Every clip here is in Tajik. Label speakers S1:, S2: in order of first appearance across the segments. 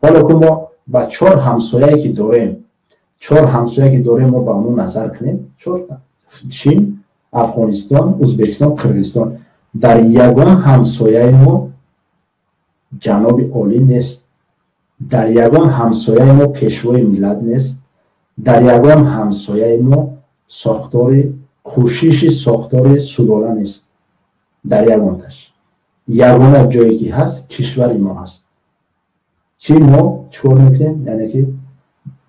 S1: Ҳоло ки мо ба чор ҳамсояе ки дорем, чор ҳамсояе ки дорем, мо ба онҳо назар кунем, чор: Чин, Афғонистон, Ӯзбекистон, Қирғизистон. Дар ягон ҳамсояи мо ҷаноби олӣ нест, дар ягон ҳамсояи мо пешвои миллат нест, дар ягон ҳамсояи мо сохтори кӯшиши сохтори сулола нест. Дар ягонташ. Ягона ҷое ки ҳаст, кишвари мо ҳаст, ки мо чикор мекунем? Яъне ки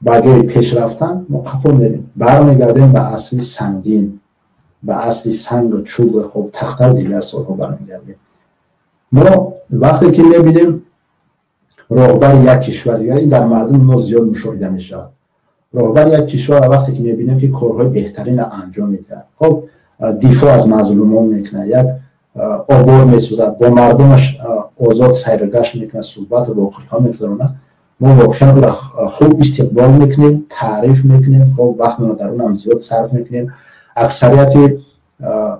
S1: ба ҷои пеш рафтан мо қафо мерем, бармегардем ба асри сангин, ба асри сангу чӯб, хоб, тахтаву дигар солҳо бармегардем. Мо вақте ки мебинем роҳбари як кишвар дигар, ин дар мардуми мо зиёд мушоҳида мешавад, роҳбари як кишвар вақте ки мебинем ки корҳои беҳтаринро анҷом медиҳад, хоб, дифоъ аз мазлумон мекунад, як обор месозад, бо мардумаш озод сайругашт мекунад, суҳбату вохӯриҳо мегузаронад, мо воқеан ӯро хуб истиқбол мекунем, таъриф мекунем, хоб, вақтмонро дар онам зиёд сарф мекунем. Аксарияти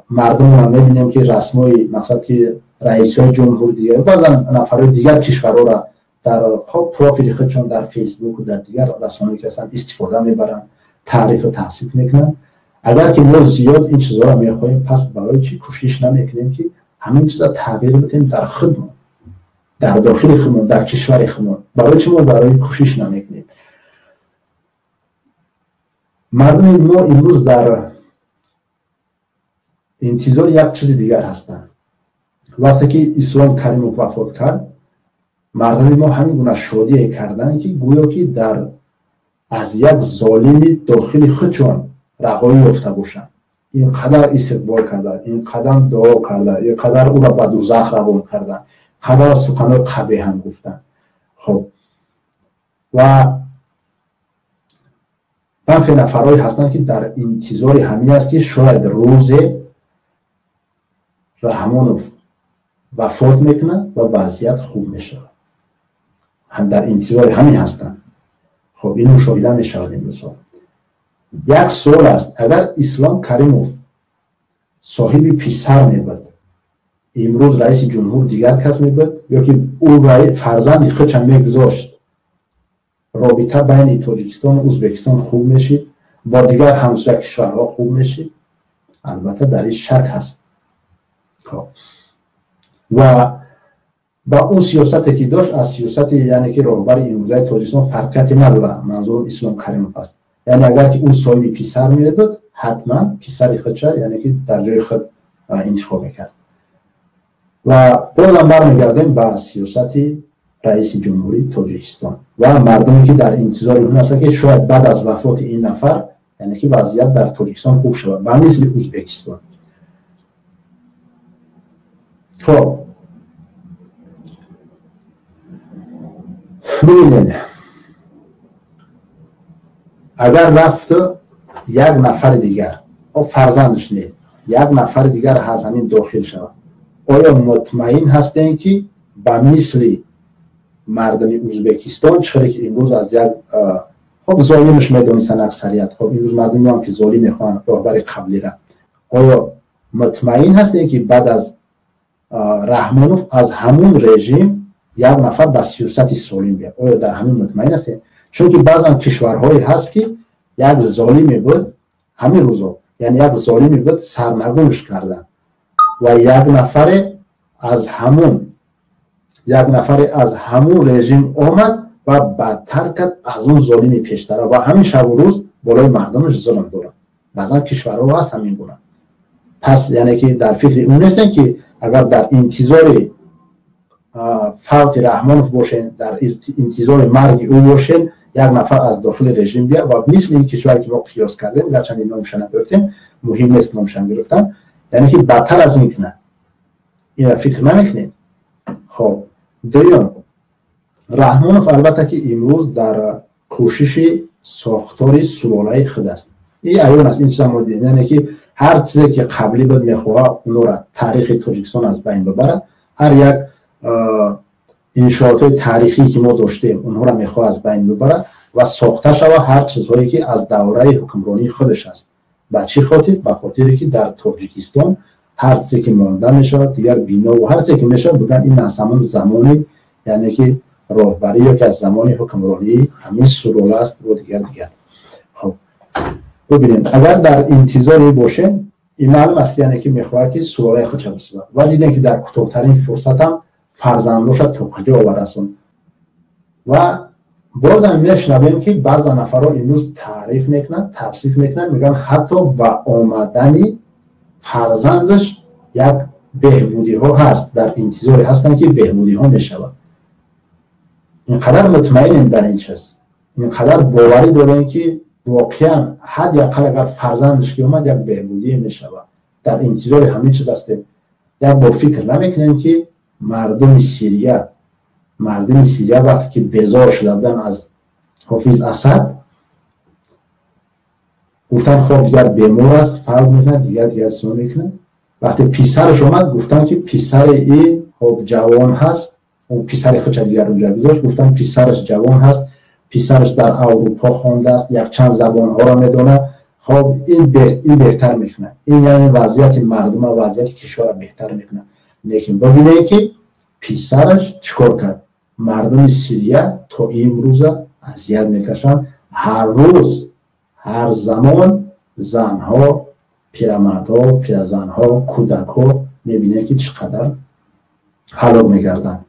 S1: мардумро мебинем ки расмҳои, мақсад ки раисҳои ҷумҳур дигар, баъзан нафарҳои дигар кишварҳоро дар, хоб, профили худшон дар Фейсбуку дар дигар расонаҳое ки ҳастанд истифода мебаранд, таърифу таҳсиф мекунанд. Агар ки мо зиёд ин чизҳоро мехоҳем, пас барои чӣ кӯшиш намекунем ки ҳамин чиза тағйир бидем дар худмон, дар дохили худмон, дар кишвари худмон? Барои чӣ мо барои кӯшиш намекунем? Мардуми мо имрӯз дар интизори як чизи дигар ҳастанд. Вақте ки Ислом Каримов вафот кард, мардуми мо ҳамин гуна шодие карданд, ки гӯё ки дар аз як золими дохили худшон раҳоӣ ёфта бошанд. Ин қадар истиқбол карданд, ин қадар дуо карданд, ин қадар ӯро ба дузах равон карданд, қадар суханҳои қабеҳ ҳам гуфтанд. Хоб, ва бархе нафарҳое ҳастанд, ки дар интизори ҳамин аст, ки шояд рӯзе Раҳмонов вафот мекунад ва вазъият хуб мешавад. Ҳам дар интизори ҳамин ҳастанд. Хоб, ин мушоҳида мешавад имрӯзҳо. Як суол аст: агар Ислом Каримов соҳиби писар мебуд, имрӯз раиси ҷумҳур дигар кас мебуд ё ки ӯ фарзанди худша мегузошт, робита байни Тоҷикистону Ӯзбекистон хуб мешид, бо дигар ҳамсоя кишварҳо хуб мешид? Албатта, дар ин шак ҳаст. Ва ба он сиёсате ки дошт, аз сиёсати, яъне ки роҳбари имрӯзаи Тоҷикистон фарқияте надорад. Манзурам Ислом Каримов аст. Яъне агар ки ӯ соҳиби писар мебуд, ҳатман писари худша, яъне ки дар ҷои худ интихоб мекард. Ва бозам бармегардем ба сиёсати раиси ҷумҳурии Тоҷикистон ва мардуме ки дар интизори он ҳастанд, ки шояд баъд аз вафоти ин нафар, яъне ки вазъият дар Тоҷикистон хуб шавад, ба мисли Ӯзбекистон. Хоб, бибинед, агар рафту як нафари дигар, фарзандаш не, як нафари дигар аз ҳамин дохил шавад, оё мутмаин ҳастем, ки ба мисли мардуми Ӯзбекистон, чиқаре ки имрӯз аз як, хоб, золимаш медонистанд аксарият, хоб, имрӯз мардуми мо ҳам ки золим мехоҳанд роҳбари қаблира, оё мутмаин ҳастем, ки баъд аз Раҳмонов аз ҳамун режим як нафар ба сиёсати солим биёд? Оё дар ҳамин мутмаин ҳастем? Чунки баъзан кишварҳое ҳаст, ки як золиме буд ҳамин рӯзо, яъне як золиме буд, сарнагунш карданд ва як нафаре аз ҳамун режим омад ва бадтар кард аз он золими пештара ва ҳамин шабу рӯз болои мардумаш зулм дорад. Баъзан кишварҳо ҳаст ҳамин гуна. Пас яъне ки дар фикри он нестем, ки агар дар интизори фавти Раҳмонов бошен, дар интизори марги ӯ бошен, як нафар аз дохили режим биёд ва мисли ин кишваре ки мо қиёс кардем, гарчанде номша нагирифтем, муҳим нест номша гирифтан, яъне ки бадтар аз ин кунад, инро фикр намекунед? Хоб, дуюм, Раҳмонов албатта ки имрӯз дар кӯшиши сохтори сулолаи худ аст. Ин аён аст, ин чиза мо дидем. Яъне ки ҳар чизе ки қаблӣ буд, мехоҳад онро, таърихи Тоҷикистон аз байн бибарад. Ҳар як иншоотҳои таърихие ки мо доштем, онҳоро мехоҳад аз байн бибарад ва сохта шавад ҳар чизҳое ки аз давраи ҳукмронии худаш аст. Ба чӣ хотир? Ба хотире ки дар Тоҷикистон ҳар чизе ки монда мешавад, дигар бинову ҳар чизе ки мешавад, бигӯянд ин аз ҳамон замони, яъне ки роҳбарӣ ё ки аз замони ҳукмронии ҳамин сулола аст ва дигар дигар. Хоб, бибинем, агар дар интизоре бошем, ин маълум аст, яъне ки мехоҳад, ки сулолаи худша бисозад. Ва дидем, ки дар кӯтоҳтарин фурсатам фарзандоша то куҷо овардасон. Ва бозам мешунавем, ки баъза нафарҳо имрӯз таъриф мекунанд, тавсиф мекунанд, мегӯянд, ҳатто ба омадани фарзандаш як беҳбудиҳо ҳаст, дар интизоре ҳастанд, ки беҳбудиҳо мешавад. Ин қадар мутмаинем дар ин чиз, ин қадар боварӣ дорем, ки воқеан ҳадди ақал агар фарзандаш ки омад, як беҳбудие мешавад, дар интизори ҳамин чиз ҳастем. Як бор фикр намекунем, ки мардуми Сирия вақте ки безор шуда буданд аз Ҳофиз Асад, гуфтанд, хоб, дигар бемор аст, фавт мекунад, дигар дигар чизо мекунад. Вақте писараш омад, гуфтанд, ки писари ин, хоб, ҷавон ҳаст. Писари худша дигар унҷа гузошт. Гуфтанд, писараш ҷавон ҳаст, писараш дар Аврупо хондааст, якчанд забонҳоро медонад. Хоб, ин беҳтар мекунад, ин яъне вазъияти мардума, вазъияти кишварро беҳтар мекунад. Лекин бибинед, ки писараш чӣ кор кард. Мардуми Сирия то имрӯза азият мекашанд. Ҳар рӯз, ҳар замон занҳо, пирамардҳо, пиразанҳо, кӯдакҳо мебинед, ки чӣ қадар ҳалок мегарданд.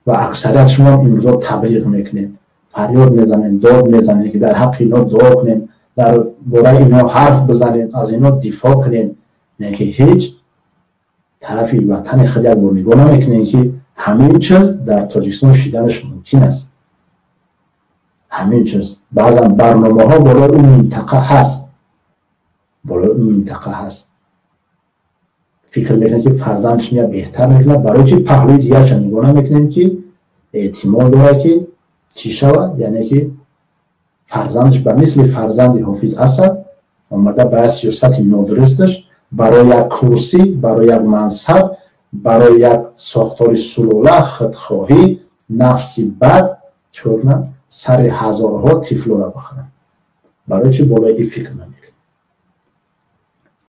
S1: Ва аксарият шумо имрӯзо таблиғ мекунед, фарёд мезанед, дод мезанед, ки дар ҳаққи ино дуо кунем, дар бораи ино ҳарф бизанем, аз ино дифоъ кунем. Не ки ҳеҷ тарафи ватани худ як бор нигоҳ намекунем, ки ҳамин чиз дар Тоҷикистон шиданаш мумкин аст. Ҳамин чиз баъзан барномаҳо болои он минтақа ҳаст, болои он минтақа ҳаст. Фикр мекунем, ки фарзандаш меяд, беҳтар мекунад. Барои чи паҳлӯи дигарша нигоҳ намекунем, ки эҳтимол дорад, ки чӣ шавад? Яъне ки фарзандаш ба мисли фарзанди Ҳофиз Асад омада, ба сиёсати нодурусташ, барои як курсӣ, барои як мансаб, барои як сохтори сулола, худхоҳӣ, нафси бад чикор кунад? Сари ҳазорҳо тифлоро бихӯрад. Барои чи болои ин фикр намекунем?